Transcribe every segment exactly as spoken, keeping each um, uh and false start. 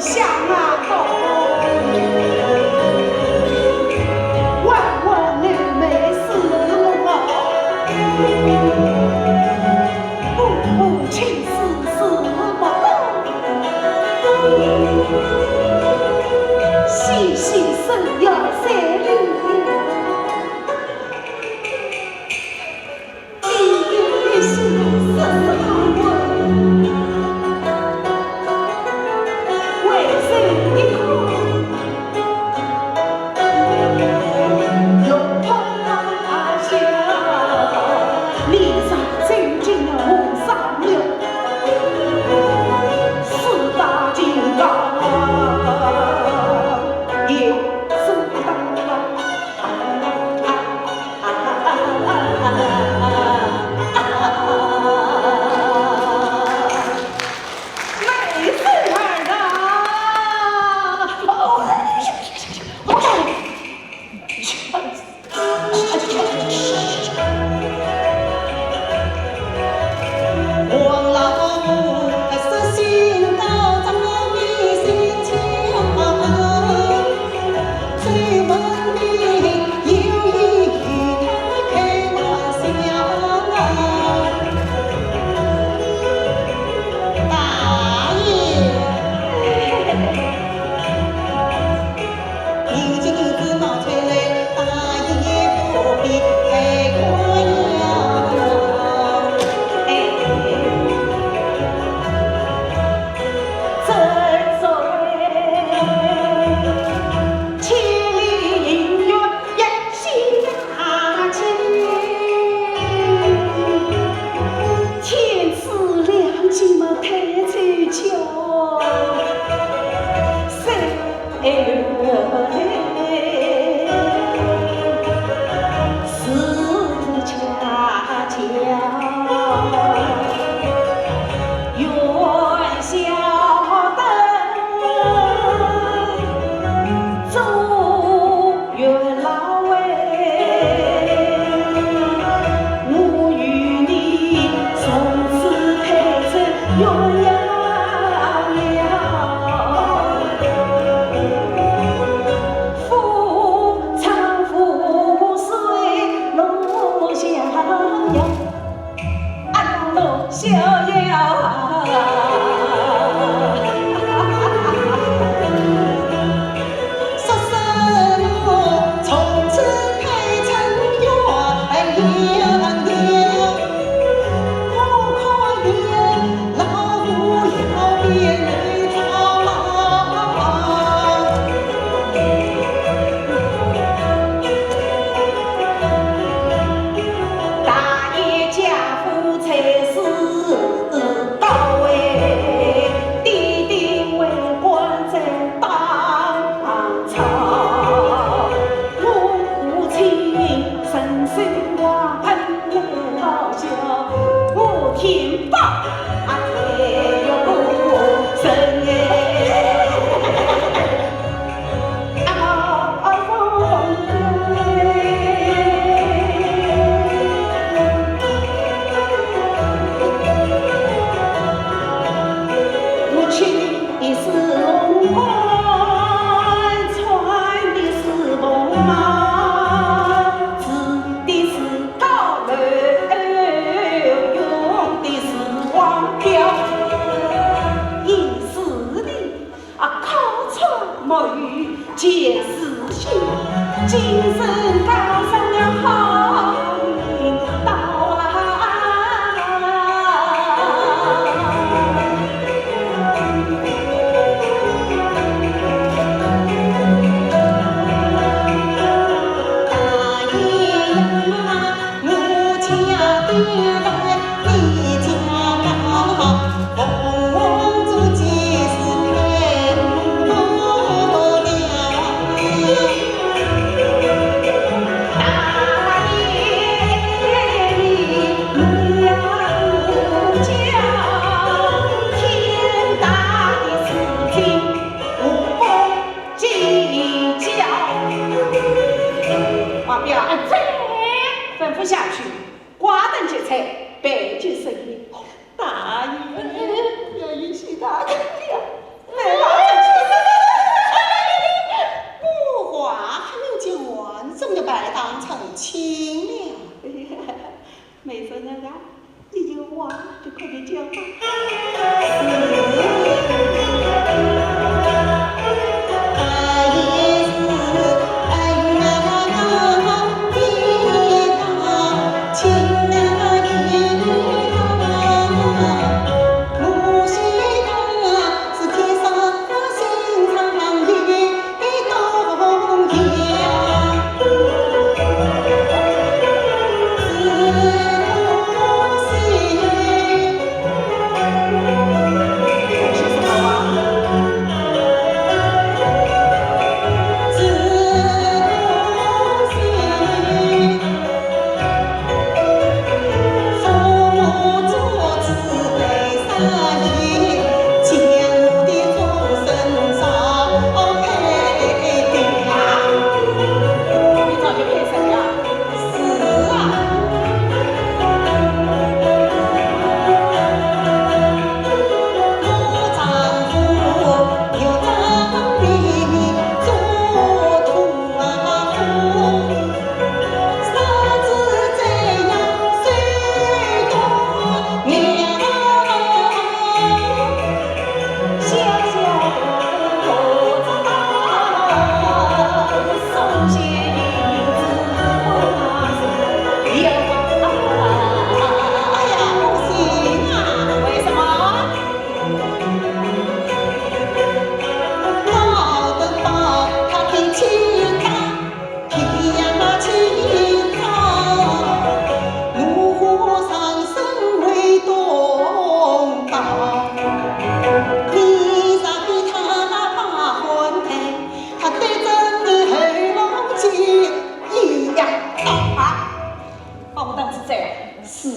想啊，到，万万你没事我，步步青丝是不动，细细生涯在里。 没事儿的。哦，哎呀，哎呀，哎呀，哎呀。放荡之罪啊！是。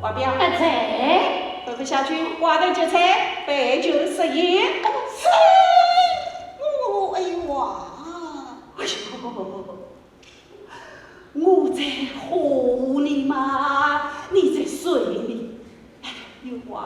外表。哎，在。回不下去，外头就在，背就食言。哦，是。哦，哎呦啊。哎呦，我在吼你嘛，你在睡呢。哎呦啊。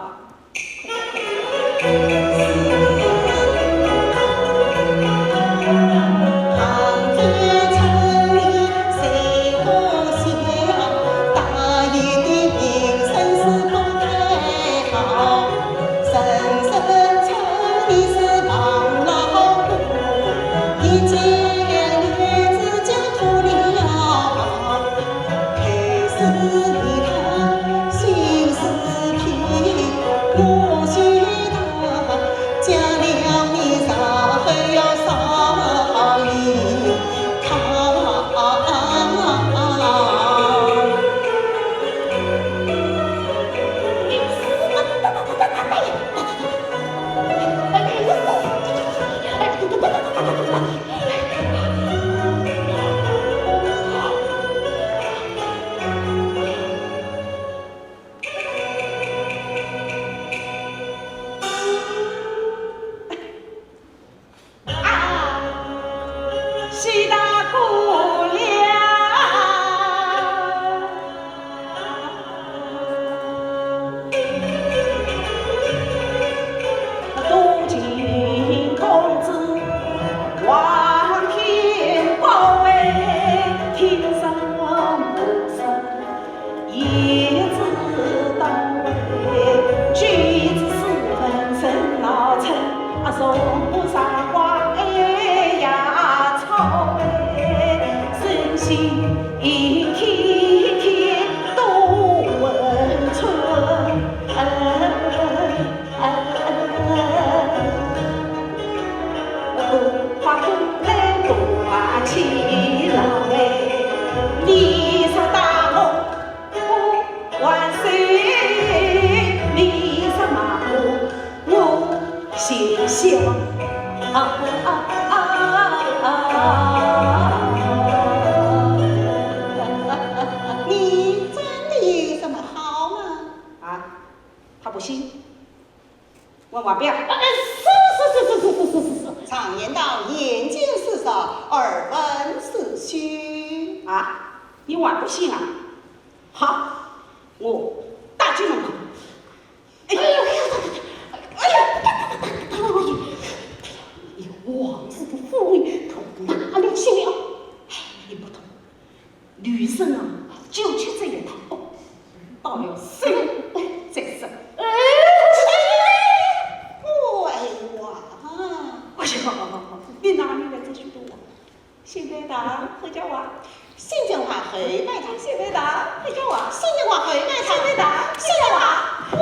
心想啊啊啊啊！你真的有这么好吗？啊，他不信。问王彪。哎，是是是是是是是是。常言道，眼见四十，耳闻四虚。啊，你还不信啊？好，我带你去看。 哎呀，哎呀，哎呀，哎呀，你王氏的富贵从哪里去了？哎，你不懂，女人啊，就缺这一套，到了三十再说。哎，哎呀，你哪里来这许多啊？ 现在打，回家玩。现在玩，回来打。现在打，回家玩。现在玩，回来打。现在打，现在玩。喂，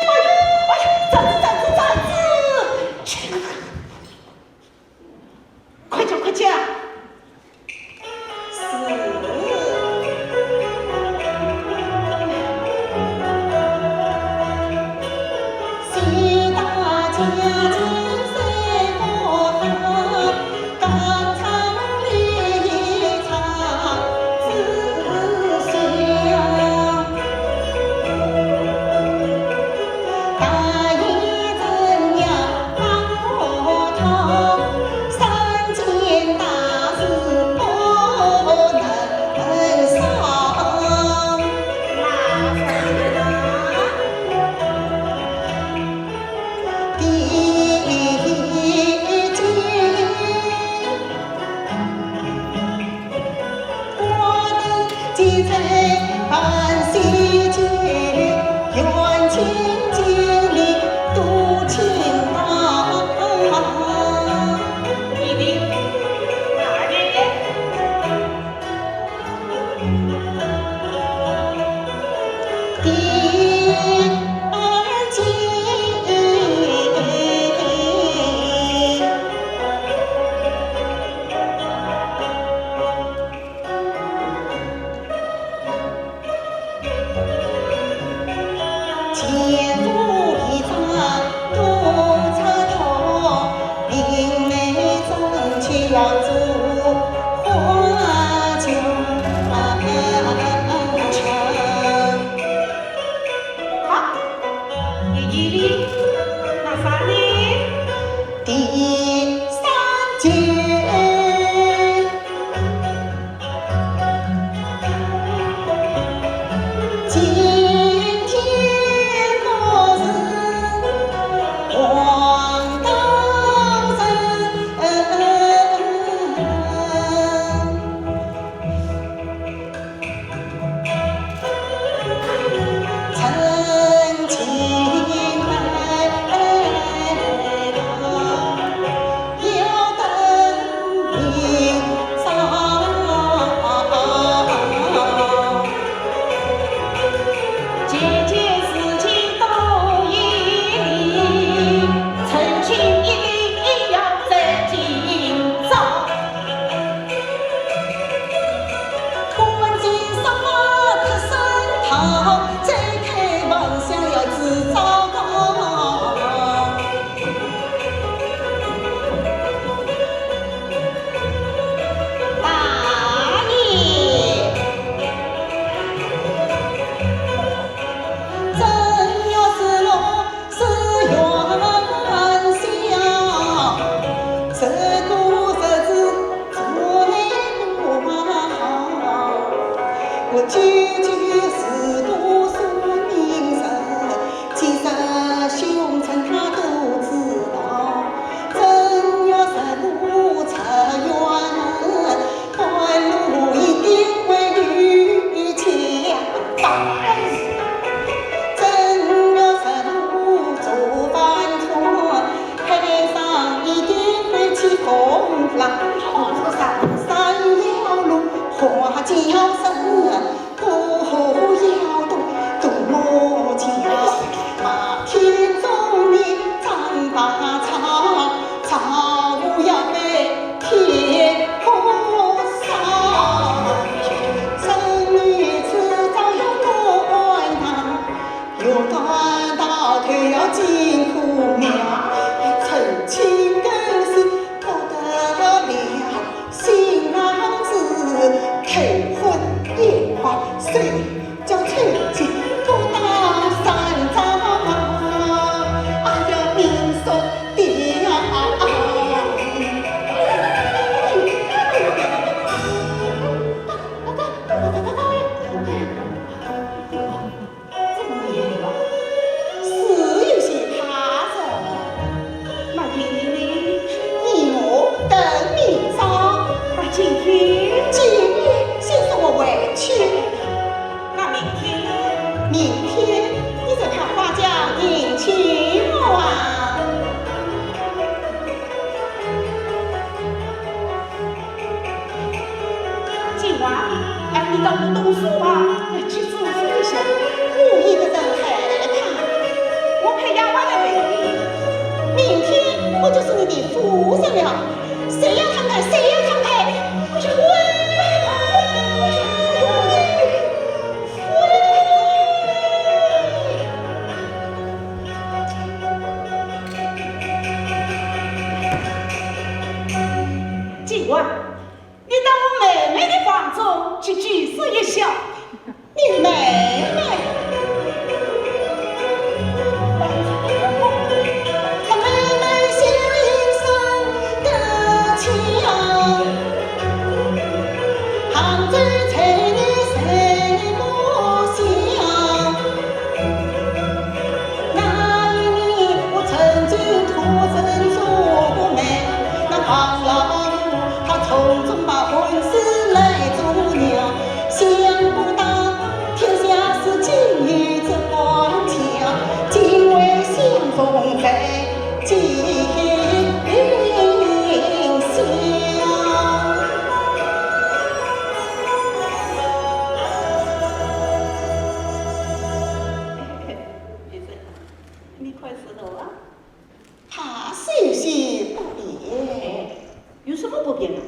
哎呦，哎呦，站住，站住，站住！去，快讲，快讲！是。 好，爷爷哩，那啥哩？第三节。是有些怕人。那今天呢？你我等明朝。那今天？今夜先送我回去。那明天呢？明天你再跑花轿迎娶我啊。 今晚，哎，你到我东书房去住宿一下。我一个人害怕。我派丫鬟来陪你。明天我就是你的夫人了。谁要看看，谁要看看？我就，喂，喂，喂，喂，喂。 今晚，你到我妹妹的房中去寄宿一宵。你妹妹？我妹妹心里生个气啊。 杭州才女谁不想？那一年我曾经托人做过媒，那唐老祖他从中把婚事来做了，想不到天下事竟有这蹊跷，竟会相逢在 今宵。你快死了啊？怕是有些不便。有什么不便啊？